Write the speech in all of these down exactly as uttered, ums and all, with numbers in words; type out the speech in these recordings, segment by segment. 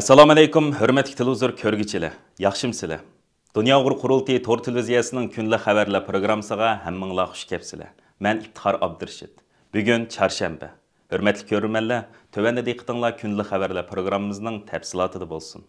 ئەسسالامۇئەلەيكۇم، ھۆرمەتلىك تېلېۋىزور كۆرگۈچىلەر، ياخشىمۇسىلەر؟ دۇنيا ئۇيغۇر قۇرۇلتىيى تور تېلېۋىزىيەسىنىڭ كۈندىلىك خەۋەرلەر پروگراممىسىغا ھەممىڭلار خۇش كەپسىلەر. مەن ئىپتىخار ئابدۇرېشىت. بۈگۈن چارشەنبە. ھۆرمەتلىك كۆرۈرمەنلەر، تۆۋەندە دىققىتىڭلار كۈندىلىك خەۋەرلەر پروگراممىمىزنىڭ تەپسىلاتىدا بولسۇن.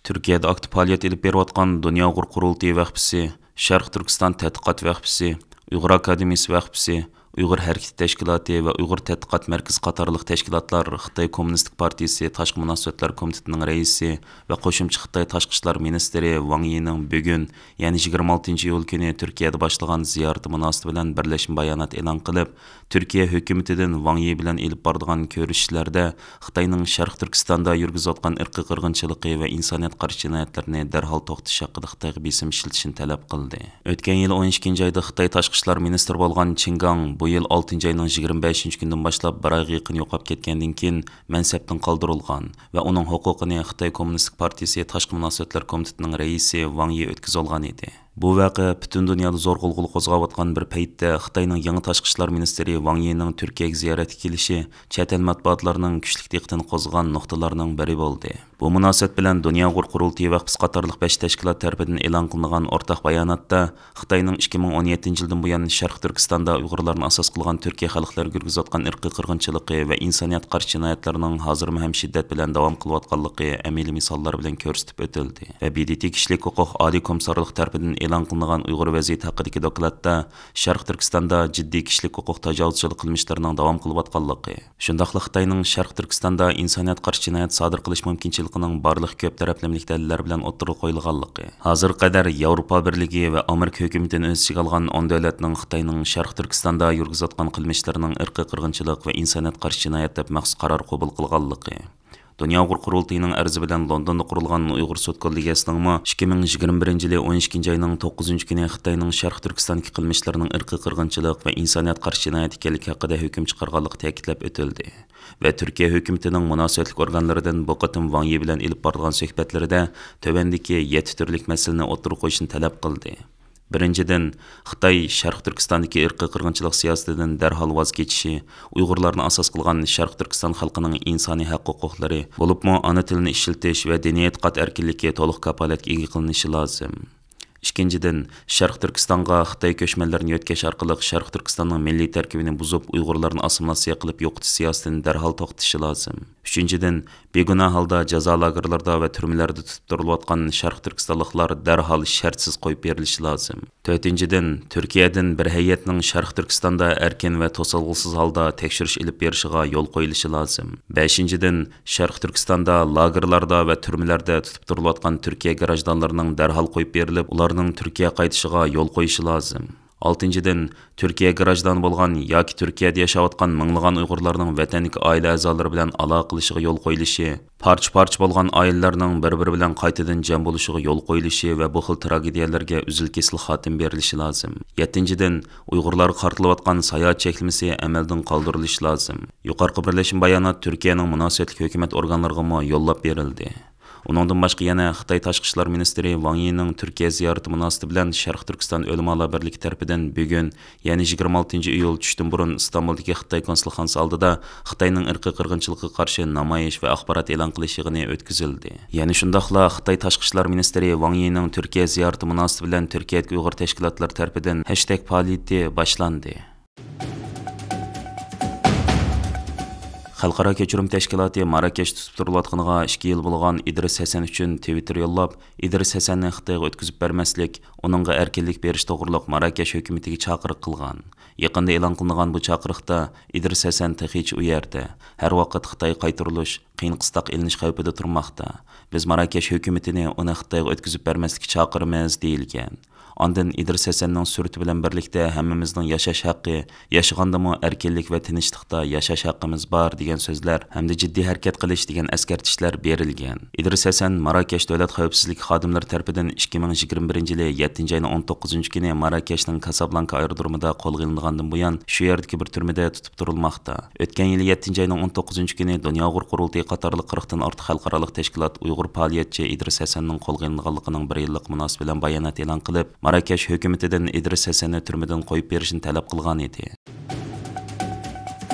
تۈركىيەدە ئاكتىپ پائالىيەت ئېلىپ بېرىۋاتقان دۇنيا ئۇيغۇر قۇرۇلتىيى ۋەخپىسى، شەرقىي تۈركىستان تەتقىقات ۋەخپىسى، ئۇيغۇر ئاكادېمىيىسى ۋەخپىسى، ئۇيغۇر ھەرىكىتى تەشكىلاتى ۋە ئۇيغۇر تەتقىقات مەركىزى قاتارلىق تەشكىلاتلار خىتاي كوممۇنىستىك پارتىيىسى تاشقى مۇناسىۋەتلەر كومىتېتىنىڭ رەئىسى ۋە قوشۇمچە خىتاي تاشقى ئىشلار مىنىستىرى ۋاڭ يىنىڭ بۈگۈن، يەنى يىگىرمە ئالتىنچى ئىيۇل كۈنى تۈركىيەدە باشلىغان زىيارىتى مۇناسىۋىتى بىلەن بىرلەشمە بايانات ئېلان قىلىپ، تۈركىيە ھۆكۈمىتىدىن ۋاڭ يى بىلەن ئېلىپ بارىدىغان كۆرۈشۈشلەردە خىتاينىڭ شەرقىي تۈركىستاندا يۈرگۈزۈۋاتقان ئىرقىي قىرغىنچىلىقى ۋە ئىنسانىيەت قارشى جىنايەتلىرىنى دەرھال توختىتىش ھەققىدە خىتايغا بېسىم ئىشلىتىشىنى تەلەپ قىلدى. ئۆتكەن يىل ئون ئىككىنچى ئايدا خىتاي تاشقى ئىشلار مىنىستىرى بولغان چىن گاڭ بۇ يىل ئالتىنچى ئاينىڭ يىگىرمە بەشىنچى كۈنىدىن باشلاپ بىر ئايغا يېقىن يوقاپ كەتكەندىن كېيىن مەنسەپتىن قالدۇرۇلغان ۋە ئۇنىڭ ھوقۇقىنى خىتاي كوممۇنىستىك پارتىيىسى تاشقى مۇناسىۋەتلەر كومىتېتىنىڭ رەئىسى ۋاڭ يى ئۆتكۈزۈۋالغان ئىدى. بۇ ۋەقە پۈتۈن دۇنيادا زور غۇلغۇلا قوزغاۋاتقان بىر پەيتتە، خىتاينىڭ يېڭى تاشقى ئىشلار مىنىستىرى ۋاڭ يىنىڭ تۈركىيەگە زىيارەتكە كېلىشى چەت ئەل مەتبۇئاتلىرىنىڭ كۈچلۈك دىققىتىنى قوزغىغان نۇقتىلارنىڭ بىرى بولدى. بۇ مۇناسىۋەت بىلەن دۇنيا ئۇيغۇر قۇرۇلتىيى ۋەخپىسى قاتارلىق بەش تەشكىلات تەرىپىدىن ئېلان قىلىنغان ئورتاق باياناتتا، خىتاينىڭ ئىككى مىڭ ئون يەتتىنچى يىلدىن بۇيان شەرقىي تۈركىستاندا ئۇيغۇرلارنى ئاساس قىلغان تۈركىيە خەلقلىرىگە يۈرگۈزۈۋاتقان ئىرقىي قىرغىنچىلىقى ۋە ئىنسانىيەت قارشى جىنايەتلىرىنىڭ ھازىرمۇ ھەم شىددەت بىلەن داۋام قىلىۋاتقانلىقى ئەمەلىي مىساللار بىلەن كۆرسىتىپ ئۆتۈلدى ۋە ب د ت كىشىلىك ھوقۇق ئالىي كومىسسارلىقى تەرىپىدىن ئېلان قىلىنغان ئۇيغۇر ۋەزىيىتى ھەققىدىكى دوكلاتتا شەرقىي تۈركىستاندا جىددىي كىشىلىك ھوقۇق تاجاۋۇزچىلىق قىلمىشلىرىنىڭ داۋام قىلىۋاتقانلىقى، شۇنداقلا خىتاينىڭ شەرقىي تۈركىستاندا ئىنسانىيەت قارشى جىنايەت سادىر قىلىش مۇمكىنچىلىكىنىڭ بارلىقى كۆپ تەرەپلىمىلىك دەلىللەر بىلەن ئوتتۇرىغا قويۇلغانلىقى، ھازىرغا قەدەر ياۋروپا بىرلىكى ۋە ئامېرىكا ھۆكۈمىتىنى ئۆز ئىچىگە ئالغان ئون دۆلەتنىڭ خىتاينىڭ شەرقىي تۈركىستاندا يۈرگۈزۈۋاتقان قىلمىشلىرىنىڭ ئىرقىي قىرغىنچىلىق ۋە ئىنسانىيەت قارشى جىنايەت دەپ مەخسۇس قارار قوبۇل قىلغانلىقى، دۇنيا ئۇيغۇر قۇرۇلتىيىنىڭ ئەرزى بىلەن لوندوندا قۇرۇلغان ئۇيغۇر سوت كوللېگىيەسىنىڭمۇ ئىككى مىڭ يىگىرمە بىرىنچى يىلى ئون ئىككىنچى ئاينىڭ توققۇزىنچى كۈنى خىتاينىڭ شەرقىي تۈركىستاندىكى قىلمىشلىرىنىڭ ئىرقىي قىرغىنچىلىق ۋە ئىنسانىيەت قارشى جىنايەت ئىكەنلىكى ھەققىدە ھۆكۈم چىقارغانلىقى تەكىتلەپ ئۆتۈلدى ۋە تۈركىيە ھۆكۈمىتىنىڭ مۇناسىۋەتلىك ئورگانلىرىدىن بۇ قېتىم ۋاڭ يى بىلەن ئېلىپ بارىدىغان سۆھبەتلىرىدە تۆۋەندىكى يەتتە تۈرلۈك مەسىلىنى ئوتتۇرىغا قويۇشنى تەلەپ قىلدى. بىرىنچىدىن، خىتاي شەرقىي تۈركىستاندىكى ئىرقىي قىرغىنچىلىق سىياسىتىدىن دەرھال ۋاز كېچىشى، ئۇيغۇرلارنى ئاساس قىلغان شەرقىي تۈركىستان خەلقىنىڭ ئىنسانىي ھەق ھوقۇقلىرى، بولۇپمۇ ئانا تىلىنى ئىشلىتىش ۋە دىنىي ئېتىقاد ئەركىنلىكى تولۇق كاپالەتكە ئىگە قىلىنىشى لازىم. ئىككىنچىدىن، شەرقىي تۈركىستانغا خىتاي كۆچمەنلىرىنى يۆتكەش ئارقىلىق شەرقىي تۈركىستاننىڭ مىللىي تەركىبىنى بۇزۇپ، ئۇيغۇرلارنى ئاسسىمىلياتسىيە قىلىپ يوقىتىش سىياسىتىنى دەرھال توختىتىشى لازىم. ئۈچىنچىدىن، بىگۇناھ ھالدا جازا لاگېرلىرىدا ۋە تۈرمىلەردە تۇتۇپ تۇرۇلۇۋاتقان شەرقىي تۈركىستانلىقلار دەرھال شەرتسىز قويۇپ بېرىلىشى لازىم. تۆتىنچىدىن، تۈركىيەدىن بىر ھەيئەتنىڭ شەرقىي تۈركىستاندا ئەركىن ۋە توسالغۇسىز ھالدا تەكشۈرۈش ئېلىپ بېرىشىغا يول قويۇلۇشى لازىم. بەشىنچىدىن، شەرقىي تۈركىستاندا لاگېرلاردا ۋە تۈرمىلەردە تۇتۇپ تۇرۇلۇۋاتقان تۈركىيە گراژدانلىرىنىڭ دەرھال قويۇپ بېرىلىپ، ئۇلارنىڭ تۈركىيەگە قايتىشىغا يول قويۇشى لازىم. ئالتىنچىدىن، تۈركىيە گراژدانى بولغان ياكى تۈركىيەدە ياشاۋاتقان مىڭلىغان ئۇيغۇرلارنىڭ ۋەتەندىكى ئائىلە ئەزالىرى بىلەن ئالاقىلىشىشىغا يول قويۇلۇشى، پارچە-پارچە بولغان ئائىلىلەرنىڭ بىر-بىرى بىلەن قايتىدىن جەم بولۇشىغا يول قويۇلۇشى ۋە بۇ خىل تراگېدىيەلەرگە ئۈزۈل-كېسىل خاتىمە بېرىلىشى لازىم. يەتتىنچىدىن، ئۇيغۇرلارغا قارىتىلىۋاتقان ساياھەت چەكلىمىسى ئەمەلدىن قالدۇرۇلۇشى لازىم. يۇقىرىقى بىرلەشمە بايانات تۈركىيەنىڭ مۇناسىۋەتلىك ھۆكۈمەت ئورگانلىرىغىمۇ يوللاپ بېرىلدى. ئۇنىڭدىن باشقا يەنە خىتاي تاشقى ئىشلار مىنىستىرى ۋاڭ يىنىڭ تۈركىيە زىيارىتى مۇناسىۋىتى بىلەن شەرقىي تۈركىستان ئۆلىمالار بىرلىكى تەرىپىدىن بۈگۈن، يەنى يىگىرمە ئالتىنچى ئىيۇل چۈشتىن بۇرۇن ئىستانبۇلدىكى خىتاي كونسۇلخانىسى ئالدىدا خىتاينىڭ ئىرقىي قىرغىنچىلىقىغا قارشى نامايىش ۋە ئاخبارات ئېلان قىلىش يىغىنى ئۆتكۈزۈلدى. يەنە شۇنداقلا خىتاي تاشقى ئىشلار مىنىستىرى ۋاڭ يىنىڭ تۈركىيە زىيارىتى مۇناسىۋىتى بىلەن تۈركىيەدىكى ئۇيغۇر تەشكىلاتلىرى تەرىپىدىن ھەشتەگ پائالىيىتى باشلاندى. خەلقئارا كەچۈرۈم تەشكىلاتى ماراكەشتە تۇتۇپ تۇرۇلۇۋاتقىنىغا ئىككى يىل بولغان ئىدرىس ھەسەن ئۈچۈن تىۋىتتېر يوللاپ، ئىدرىس ھەسەننى خىتايغا ئۆتكۈزۈپ بەرمەسلىك، ئۇنىڭغا ئەركىنلىك بېرىش توغرۇلۇق ماراكەش ھۆكۈمىتىگە چاقىرىق قىلغان. يېقىندا ئېلان قىلىنغان بۇ چاقىرىقتا ئىدرىس ھەسەن تېخىچە ئۇ يەردە، ھەر ۋاقىت خىتايغا قايتۇرۇلۇش، قىيىن-قىستاق ئېلىنىش خەۋپىدە تۇرماقتا. بىز ماراكەش ھۆكۈمىتىنى ئۇنى خىتايغا ئۆتكۈزۈپ بەرمەسلىككە چاقىرىمىز، دېيىلگەن. ئاندىن ئىدرىس ھەسەننىڭ سۈرىتى بىلەن بىرلىكتە ھەممىمىزنىڭ ياشاش ھەققى، ياشىغاندىمۇ ئەركىنلىك ۋە تىنچلىقتا ياشاش ھەققىمىز بار دېگەن سۆزلەر ھەمدە جىددىي ھەرىكەت قىلىش دېگەن ئەسكەرتىشلەر بېرىلگەن. ئىدرىس ھەسەن ماراكەش دۆلەت خەۋپسىزلىك خادىملىرى تەرىپىدىن ئىككى مىڭ يىگىرمە بىرىنچى يىلى يەتتىنچى ئاينىڭ ئون توققۇزىنچى كۈنى ماراكەشنىڭ كاسابلانكا ئايرودرومىدا قولغا ئېلىنغاندىن بۇيان، شۇ يەردىكى بىر تۈرمىدە تۇتۇپ تۇرۇلماقتا. ئۆتكەن يىلى يەتتىنچى ئاينىڭ ئون توققۇزىنچى كۈنى دۇنيا ئۇيغۇر قۇرۇلتىيى قاتارلىق قىرىقتىن ئارتۇق خەلقئارالىق تەشكىلات ئۇيغۇر پائالىيەتچى ئىدرىس ھەسەننىڭ قولغا ئېلىنغانلىقىنىڭ بىر يىللىق مۇناسىۋىتى بىلەن بايانات ئېلان قىلىپ، ماراكەش ھۆكۈمىتىدىن ئىدرىس ھەسەننى تۈرمىدىن قويۇپ بېرىشنى تەلەپ قىلغان ئىدى.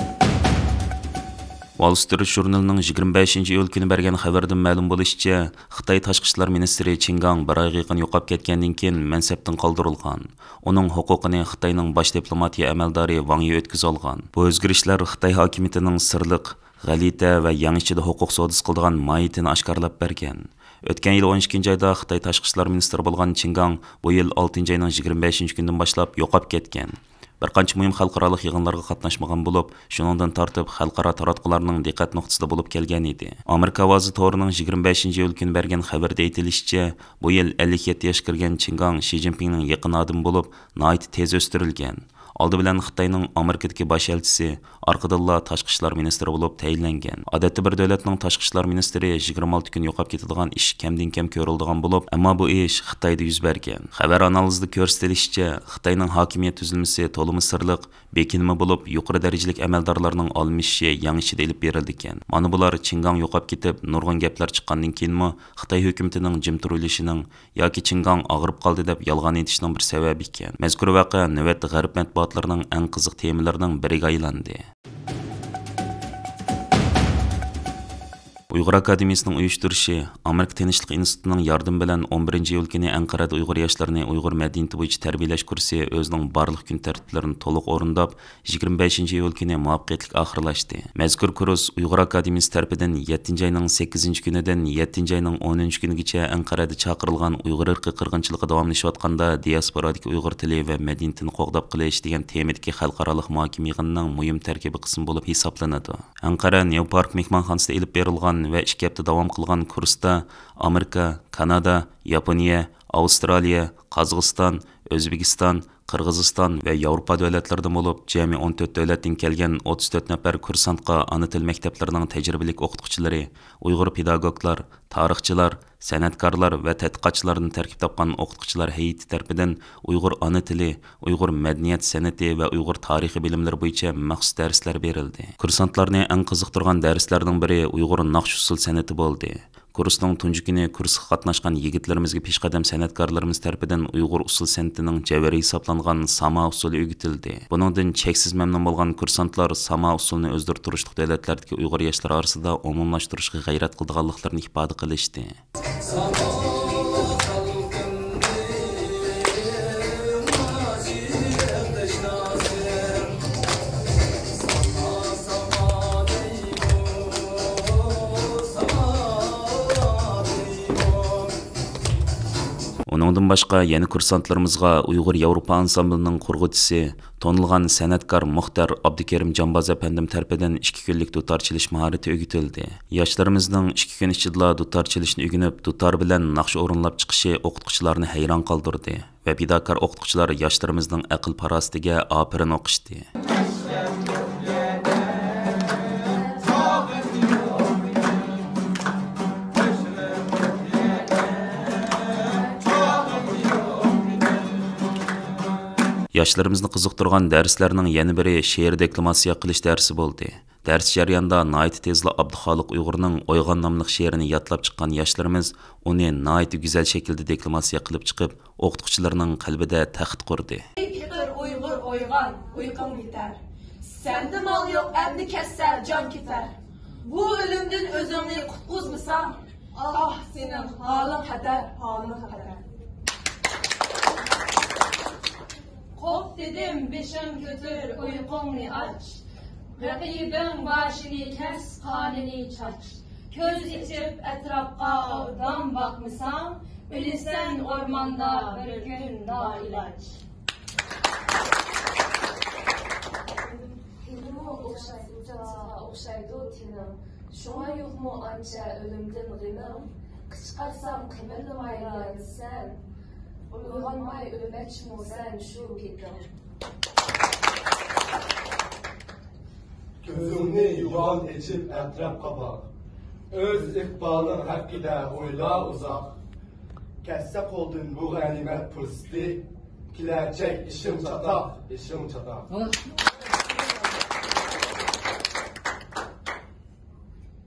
ۋال سترىت ژۇرنىلىنىڭ يىگىرمە بەشىنچى ئىيۇل كۈنى بەرگەن خەۋىرىدىن مەلۇم بولۇشىچە، خىتاي تاشقى ئىشلار مىنىستىرى چېن گاڭ بىر ئايغا يېقىن يوقاپ كەتكەندىن كېيىن مەنسەپتىن قالدۇرۇلغان. ئۇنىڭ ھوقۇقىنى خىتاينىڭ باش دىپلوماتىيە ئەمەلدارى ۋاڭ يى ئۆتكۈزۈۋالغان. بۇ ئۆزگىرىشلەر خىتاي ھاكىمىيىتىنىڭ سىرلىق، غەلىتە ۋە يەڭ ئىچىدە ھوقۇق سودىسى قىلىدىغان ماھىيىتىنى ئاشكارىلاپ بەرگەن. ئۆتكەن يىل ئون ئىككىنچى ئايدا خىتاي تاشقى ئىشلار مىنىستىرى بولغان چېن گاڭ بۇ يىل ئالتىنچى ئاينىڭ يىگىرمە بەشىنچى كۈنىدىن باشلاپ يوقاپ كەتكەن. بىر قانچە مۇھىم خەلقئارالىق يىغىنلارغا قاتناشمىغان بولۇپ، شۇنىڭدىن تارتىپ خەلقئارا تاراتقۇلارنىڭ دىققەت نۇقتىسىدا بولۇپ كەلگەن ئىدى. ئامېرىكا ئاۋازى تورىنىڭ يىگىرمە بەشىنچى ئىيۇل كۈنى بەرگەن خەۋىرىدە ئېيتىلىشىچە، بۇ يىل ئەللىك يەتتە ياشقا كىرگەن چېن گاڭ شى جىنپىڭنىڭ يېقىن ئادىمى بولۇپ، ناھايىتى تېز ئۆستۈرۈلگەن. ئالدى بىلەن خىتاينىڭ ئامېرىكىدىكى باش ئەلچىسى، ئارقىدىنلا تاشقى ئىشلار مىنىستىرى بولۇپ تەيىنلەنگەن. ئادەتتە بىر دۆلەتنىڭ تاشقى ئىشلار مىنىستىرى يىگىرمە ئالتە كۈن يوقاپ كېتىدىغان ئىش كەمدىن كەم كۆرۈلىدىغان بولۇپ، ئەمما بۇ ئىش خىتايدا يۈز بەرگەن. خەۋەر ئانالىزىدا كۆرسىتىلىشىچە، خىتاينىڭ ھاكىمىيەت تۈزۈلمىسى تولىمۇ سىرلىق، بېكىنمە بولۇپ، يۇقىرى دەرىجىلىك ئەمەلدارلارنىڭ ئالمىشىشى يەڭ ئىچىدە ئېلىپ بېرىلىدىكەن. مانا بۇلار چېن گاڭ يوقاپ كېتىپ، نۇرغۇن گەپلەر چىققاندىن كېيىنمۇ خىتاي ھۆكۈمىتىنىڭ جىم تۇرۇۋېلىشىنىڭ ياكى چېن گاڭ ئاغرىپ قالدى دەپ يالغان ئېيتىشنىڭ بىر سەۋەبى ئىكەن. مەزكۇر ۋەقە نۆۋەتتە غەرب مەتبۇئاتلىرىنىڭ ئەڭ قىزىق تېمىلىرىنىڭ بىرىگە ئايلاندى. ئۇيغۇر ئاكادېمىيىسىنىڭ ئۇيۇشتۇرۇشى، ئامېرىكا تىنچلىق ئىنستىتۇتىنىڭ ياردىمى بىلەن ئون بىرىنچى ئىيۇل كۈنى ئەنقەرەدە ئۇيغۇر ياشلىرىنى ئۇيغۇر مەدەنىيىتى بويىچە تەربىيەلەش كۇرسى ئۆزىنىڭ بارلىق كۈن تەرتىپلىرىنى تولۇق ئورۇنداپ، يىگىرمە بەشىنچى ئىيۇل كۈنى مۇۋەپپەقىيەتلىك ئاخىرلاشتى. مەزكۇر كۇرس ئۇيغۇر ئاكادېمىيىسى تەرىپىدىن يەتتىنچى ئاينىڭ سەككىزىنچى كۈنىدىن يەتتىنچى ئاينىڭ ئونىنچى كۈنىگىچە ئەنقەرەدە چاقىرىلغان ئۇيغۇر ئىرقىي قىرغىنچىلىقى داۋاملىشىۋاتقاندا دىياسپورادىكى ئۇيغۇر تىلى ۋە مەدەنىيىتىنى قوغداپ قېلىش دېگەن تېمىدىكى خەلقئارالىق مۇھاكىمە يىغىنىنىڭ مۇھىم تەركىبىي قىسمى بولۇپ ھېسابلىنىدۇ. ئەنقەرە نيۇ پارك مېھمانخانىسىدا ئېلىپ بېرىلغان ۋە ئىككى ھەپتە داۋام قىلغان كۇرستا ئامېرىكا، كانادا، ياپونىيە، ئاۋسترالىيە، قازاقىستان، ئۆزبېكىستان، قىرغىزىستان ۋە ياۋروپا دۆلەتلىرىدىن بولۇپ، جەمئىي ئون تۆت دۆلەتتىن كەلگەن ئوتتۇز تۆت نەپەر كۇرسانتقا ئانا تىل مەكتەپلىرىنىڭ تەجرىبىلىك ئوقۇتقۇچىلىرى، ئۇيغۇر پېداگوگلار، تارىخچىلار، سەنئەتكارلار ۋە تەتقىقاتچىلاردىن تەركىب تاپقان ئوقۇتقۇچىلار ھەيئىتى تەرىپىدىن ئۇيغۇر ئانا تىلى، ئۇيغۇر مەدەنىيەت سەنئىتى ۋە ئۇيغۇر تارىخى بىلىملىرى بويىچە مەخسۇس دەرسلەر بېرىلدى. كۇرسانتلارنى ئەڭ قىزىقتۇرغان دەرسلەرنىڭ بىرى ئۇيغۇر ناخشا ئۇسسۇل سەنئىتى بولدى. كۇرسنىڭ تۇنجى كۈنى كۇرسقا قاتناشقان يىگىتلىرىمىزگە پېشقەدەم سەنئەتكارلىرىمىز تەرىپىدىن ئۇيغۇر ئۇسسۇل سەنئىتىنىڭ جەۋھىرى ھېسابلانغان ساما ئۇسسۇلى ئۆگىتىلدى. بۇنىڭدىن چەكسىز مەمنۇن بولغان كۇرسانتلار ساما ئۇسسۇلىنى ئۆزلىرى تۇرۇشلۇق دۆلەتلەردىكى ئۇيغۇر ياشلىرى ئارىسىدا ئومۇملاشتۇرۇشقا غەيرەت قىلىدىغانلىقلىرىنى ئىپادە قىلىشتى. ئۇنىڭدىن باشقا، يەنە كۇرسانتلىرىمىزغا ئۇيغۇر ياۋروپا ئانسامبلىنىڭ قۇرغۇچىسى، تونۇلغان سەنئەتكار مۇختەر ئابدۇكېرىم جامباز ئەپەندىم تەرىپىدىن ئىككى كۈنلۈك دۇتار چېلىش ماھارىتى ئۆگىتىلدى. ياشلىرىمىزنىڭ ئىككى كۈن ئىچىدىلا دۇتار چېلىشنى ئۆگىنىپ، دۇتار بىلەن ناخشا ئورۇنلاپ چىقىشى ئوقۇتقۇچىلارنى ھەيران قالدۇردى ۋە پىداكار ئوقۇتقۇچىلار ياشلىرىمىزنىڭ ئەقىل-پاراسىتىگە ئاپىرىن ئوقۇشتى. ياشلىرىمىزنى قىزىقتۇرغان دەرسلەرنىڭ يەنە بىرى شېئىر دېكلاماتسىيە قىلىش دەرسى بولدى. دەرس جەريانىدا ناھايىتى تېزلا ئابدۇخالىق ئۇيغۇرنىڭ ئويغان ناملىق شېئىرىنى يادلاپ چىققان ياشلىرىمىز ئۇنى ناھايىتى گۈزەل شەكىلدە دېكلاماتسىيە قىلىپ چىقىپ، ئوقۇتقۇچىلارنىڭ قەلبىدە تەخت قۇردى. ئەي پېقىر ئۇيغۇر ئويغان، ئۇيقۇڭ يېتەر. سەندە مال يوق، ئەمدى كەتسە جان كېتەر. بۇ ئۆلۈمدىن ئۆزۈڭنى قۇتقۇزمىساڭ، ئاھ، سېنىڭ ھالىڭ خەتەر، ھالىڭ خەتەر. قوپ دېدىم، بېشىڭ كۆتۈر، ئۇيقۇڭنى ئاچ. رەقىبىڭ باشىنى كەس، قانىنى چاچ. كۆز ئېچىپ ئەتراپقا ئوبدان باقمىساڭ، ئۆلىسەن ئورماندا بىر كۈن نائىلاج. ھېلىمۇ ئوخشايدۇ، ئوخشايدۇ تېنىڭ. شۇڭا يوقمۇ ئانچە ئۆلۈمدىن غېمىڭ؟ قىچقارسام قىمىرلىمايلا ياتىسەن. ئويغانماي ئۆلمەكچىمۇ سەن شۇ پېتىڭ؟ كۆزۈڭنى يوغان ئېچىپ ئەتراپقا باق. ئۆز ئىقبالىڭ ھەققىدە ئويلا ئۇزاق. كەتسە قولدىن بۇ غەنىيمەت پۇرسىتى. كېلەچەك ئىشىڭ چاتاق، ئىشىڭ چاتاق.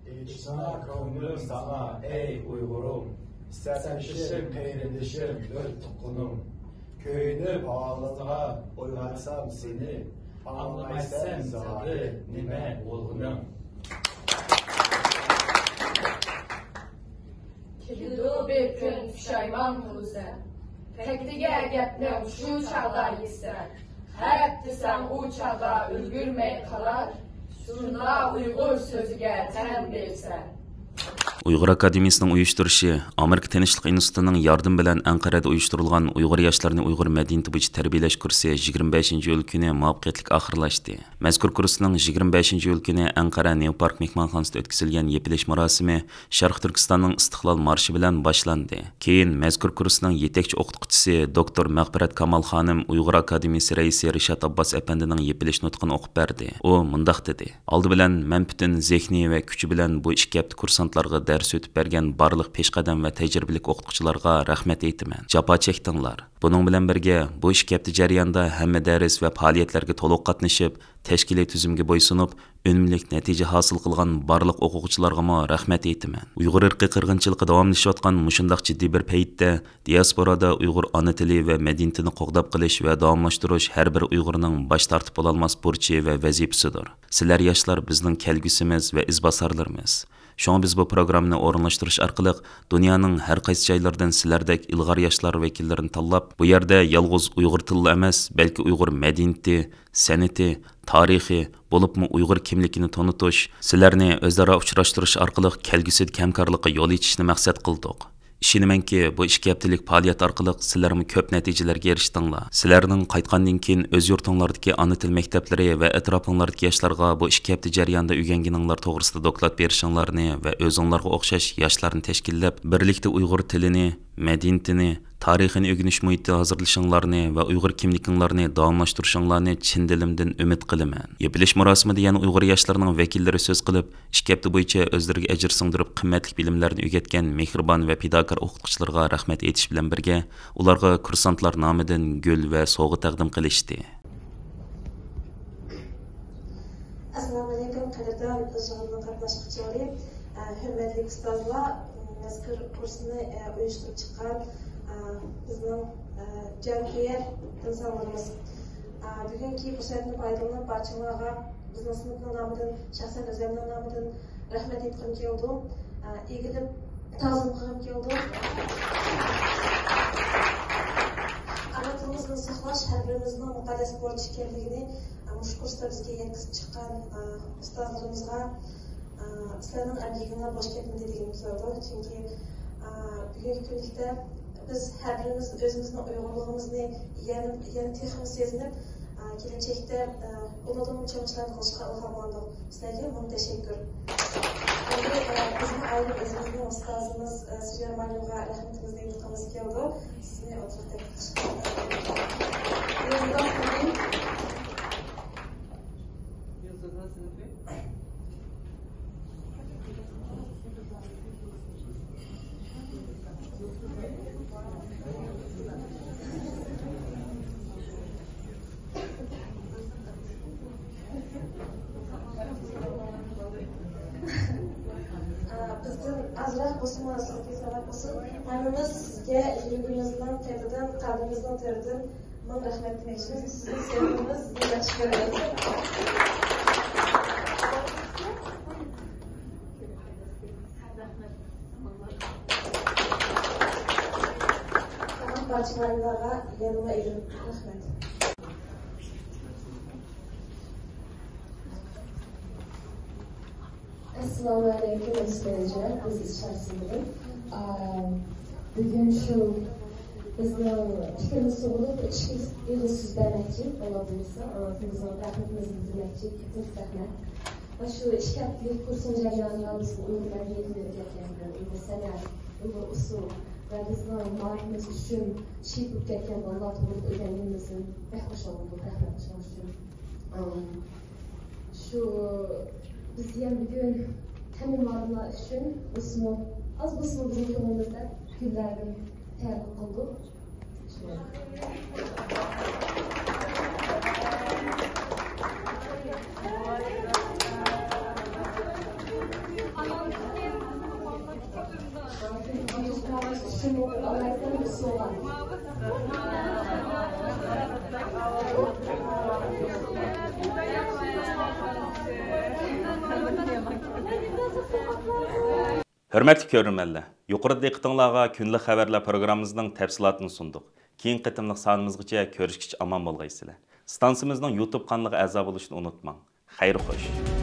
ئېيتسا كۆڭلۈم ساڭا، ئەي ئۇيغۇرۇم، سەپدىشىم، قېرىندىشىم، بىر تۇغقىنىم. كۆيۈنۈپ ھالىڭغا ئويغاتسام سېنى، ئاڭلىمايسەن زادى نېمە بولغىنىڭ. كېلىدۇ بىر كۈن پۇشايمان قىلىسەن. تەكتىگە گەپنىڭ شۇ چاغدا يېسەن. خەپ دېسەڭ ئۇ چاغدا ئۈلگۈرمەي قالار. شۇندا ئۇيغۇر سۆزىگە تەن بېرىسەن. ئۇيغۇر ئاكادېمىيىسىنىڭ ئۇيۇشتۇرۇشى، ئامېرىكا تىنچلىق ئىنستىتۇتىنىڭ ياردىمى بىلەن ئەنقەرەدە ئۇيۇشتۇرۇلغان ئۇيغۇر ياشلىرىنى ئۇيغۇر مەدەنىيىتى بويىچە تەربىيەلەش كۇرسى يىگىرمە بەشىنچى ئىيۇل كۈنى مۇۋەپپەقىيەتلىك ئاخىرلاشتى. مەزكۇر كۇرسنىڭ يىگىرمە بەشىنچى ئىيۇل كۈنى ئەنقەرە نيۇ پارك مېھمانخانىسىدا ئۆتكۈزۈلگەن يېپىلىش مۇراسىمى شەرقىي تۈركىستاننىڭ ئىستىقلال مارشى بىلەن باشلاندى. كېيىن مەزكۇر كۇرسنىڭ يېتەكچى ئوقۇتقۇچىسى دوكتور مەغپىرەت كامال خانىم ئۇيغۇر ئاكادېمىيىسى رەئىسى رىشات ئابباس ئەپەندىنىڭ يېپىلىش نۇتقىنى ئوقۇپ بەردى. ئۇ مۇنداق دېدى: ئالدى بىلەن مەن پۈتۈن زېھنى ۋە كۈچى بىلەن بۇ ئىككى ھەپتە كۇرسانتلارغا دەرس ئۆتۈپ بەرگەن بارلىق پېشقەدەم ۋە تەجرىبىلىك ئوقۇتقۇچىلارغا رەھمەت ئېيتىمەن. جاپا چەكتىڭلار. بۇنىڭ بىلەن بىرگە، بۇ ئىككى ھەپتە جەريانىدا ھەممە دەرس ۋە پائالىيەتلەرگە تولۇق قاتنىشىپ، تەشكىلىي تۈزۈمگە بويسۇنۇپ، ئۈنۈملۈك نەتىجە ھاسىل قىلغان بارلىق ئوقۇغۇچىلارغىمۇ رەھمەت ئېيتىمەن. ئۇيغۇر ئىرقىي قىرغىنچىلىقى داۋاملىشىۋاتقان مۇشۇنداق جىددىي بىر پەيتتە، دىياسپورادا ئۇيغۇر ئانا تىلى ۋە مەدەنىيىتىنى قوغداپ قېلىش ۋە داۋاملاشتۇرۇش ھەر بىر ئۇيغۇرنىڭ باش تارتىپ بولالماس بۇرچى ۋە ۋەزىپىسىدۇر. سىلەر ياشلار بىزنىڭ كەلگۈسىمىز ۋە ئىزباسارلىرىمىز. شۇڭا بىز بۇ پروگراممىنى ئورۇنلاشتۇرۇش ئارقىلىق دۇنيانىڭ ھەر قايسى جايلىرىدىن سىلەردەك ئىلغار ياشلار ۋەكىللىرىنى تاللاپ، بۇ يەردە يالغۇز ئۇيغۇر تىللا ئەمەس، بەلكى ئۇيغۇر مەدەنىيىتى، سەنئىتى، تارىخى، بولۇپمۇ ئۇيغۇر كىملىكىنى تونۇتۇش، سىلەرنى ئۆزئارا ئۇچراشتۇرۇش ئارقىلىق كەلگۈسىدىكى ھەمكارلىققا يول ئېچىشنى مەقسەت قىلدۇق. ئىشىنىمەنكى، بۇ ئىككى ھەپتىلىك پائالىيەت ئارقىلىق سىلەرمۇ كۆپ نەتىجىلەرگە ئېرىشتىڭلار. سىلەرنىڭ قايتقاندىن كېيىن ئۆز يۇرتۇڭلاردىكى ئانا تىل مەكتەپلىرى ۋە ئەتراپىڭلاردىكى ياشلارغا بۇ ئىككى ھەپتە جەريانىدا ئۆگەنگىنىڭلار توغرىسىدا دوكلات بېرىشىڭلارنى ۋە ئۆزۈڭلارغا ئوخشاش ياشلارنى تەشكىللەپ، بىرلىكتە ئۇيغۇر تىلىنى، مەدەنىيىتىنى، تارىخىنى ئۆگىنىش مۇھىتى ھازىرلىشىڭلارنى ۋە ئۇيغۇر كىملىكىڭلارنى داۋاملاشتۇرۇشۇڭلارنى چىن دىلىمدىن ئۈمىد قىلىمەن. يېپىلىش مۇراسىمىدا يەنە ئۇيغۇر ياشلىرىنىڭ ۋەكىللىرى سۆز قىلىپ، ئىككى ھەپتە بويىچە ئۆزلىرىگە ئەجىر سىڭدۈرۈپ، قىممەتلىك بىلىملەرنى ئۆگەتكەن مېھرىبان ۋە پىداكار ئوقۇتقۇچىلىرىغا رەھمەت ئېيتىش بىلەن بىرگە، ئۇلارغا كۇرسانتلار نامىدىن گۈل ۋە سوۋغا تەقدىم قىلىشتى. ئەسسالامۇئەلەيكۇم، قەدىردان يىغىننىڭ قاتناشقۇچىلىرى، ھۆرمەتلىك ئۇستازلار، مەزكۇر كۇرسنى ئۇيۇشتۇرۇپ چىققان بىزنىڭ جانكۆيەر ئىنسانلىرىمىز. بۈگۈنكى پۇرسەتتىن پايدىلىنىپ، بارچىڭلارغا بىزنىڭ سىنىپنىڭ نامىدىن، شەخسەن ئۆزۈمنىڭ نامىدىن رەھمەت ئېيتقۇم كېلىدۇ. ئىگىلىپ، تازىلىق قىلغۇم كېلىدۇ. ئانا تىلىمىزنى ساقلاش ھەر بىرىمىزنىڭ مۇقەددەس بورچى ئىكەنلىكىنى مۇشۇ كۇرستا بىزگە يەتكۈزۈپ چىققان ئۇستازلىرىمىزغا، سىلەرنىڭ ئەمگىكىڭلار بوش كەتمىدى دېگۈم كېلىدۇ. چۈنكى بۈگۈنكى كۈنلۈكتە بىز ھەر بىرىمىز ئۆزىمىزنىڭ ئۇيغۇرلۇقىمىزنى يەنە، يەنە تېخىمۇ سېزىنىپ، كېلەچەكتە ئۇنىڭدىن چوڭ ئىشلارنى قىلىشقا ئىلھاملاندۇق. سىلەرگە مىڭ تەشەككۈر. ئەمدى بىزنى ئايرىپ ئۆزىمىزنىڭ ئۇستازىمىز سۈريا مۇئەللىمگە رەھمىتىمىزنى ئېيتقىمىز كېلىدۇ. سىزنى ئولتۇرۇپ تەكلىپ قىلىشقا. بىزدىن ئازراق بولسىمۇ سىزگە سەۋەب بولسۇن. ھەممىمىز سىزگە يۈرىكىمىزنىڭ تېرىدىن، قەلبىمىزنىڭ تېرىدىن مىڭ رەھمەت دېمەكچىمىز. سىزنى سۆيىمىز، سىزنى ياخشى كۆرىمىز. بارچە مۇئەللىملارغا يەنىمۇ ئېگىز رەھمەت. ئەسسالامۇئەلەيكۇم، ئەزىز كۆرۈنۈشلەر، ئەزىز شاھسىمىدىن. ئا، بۈگۈن شۇ بىزنىڭ پىكرىمىز تۇغۇلۇپ، ئىككى ئېغىز سۆز بەرمەكچى، ئاللا بۇيرۇسا، ئانا تىلىمىزنىڭ رەھمىتىمىزنى بىلدۈرمەكچى. كۆپ رەھمەت. ۋە شۇ ئىككى ھەپتىلىك كۇرسنىڭ جەريانىدا بىزگە ئۇيغۇر مەدەنىيىتىنى ئۆگەتكەن، ئۇيغۇر سەنئەت، ئۇيغۇر ئۇسسۇل ۋە بىزنىڭ مائارىپىمىز ئۈچۈن شېھىت بولۇپ كەتكەن بالىلار توغرىلىق ئۆگەنگىنىمىزدىن بەك خۇشال بولدۇق. رەھمەت شۇنىڭ ئۈچۈن. ئام، شۇ بىز يەنە بۈگۈن ھەممە مۇئەللىملەر ئۈچۈن بولسىمۇ، ئاز بولسىمۇ بىزنىڭ كۆڭلىمىزدە گۈللەردىن تەبىر قىلدۇق. ھۆرمەتلىك كۆرۈرمەنلەر، يۇقىرىدا دىققىتىڭلارغا كۈندىلىك خەۋەرلەر پروگراممىمىزنىڭ تەپسىلاتىنى سۇندۇق. كېيىنكى قېتىملىق سانىمىزغىچە كۆرۈشكىچە ئامان بولغايسىلەر. ئىستانسىمىزنىڭ يۇتۇب قانىلىغا ئەزا بولۇشنى ئۇنتۇماڭ. خەير خوش.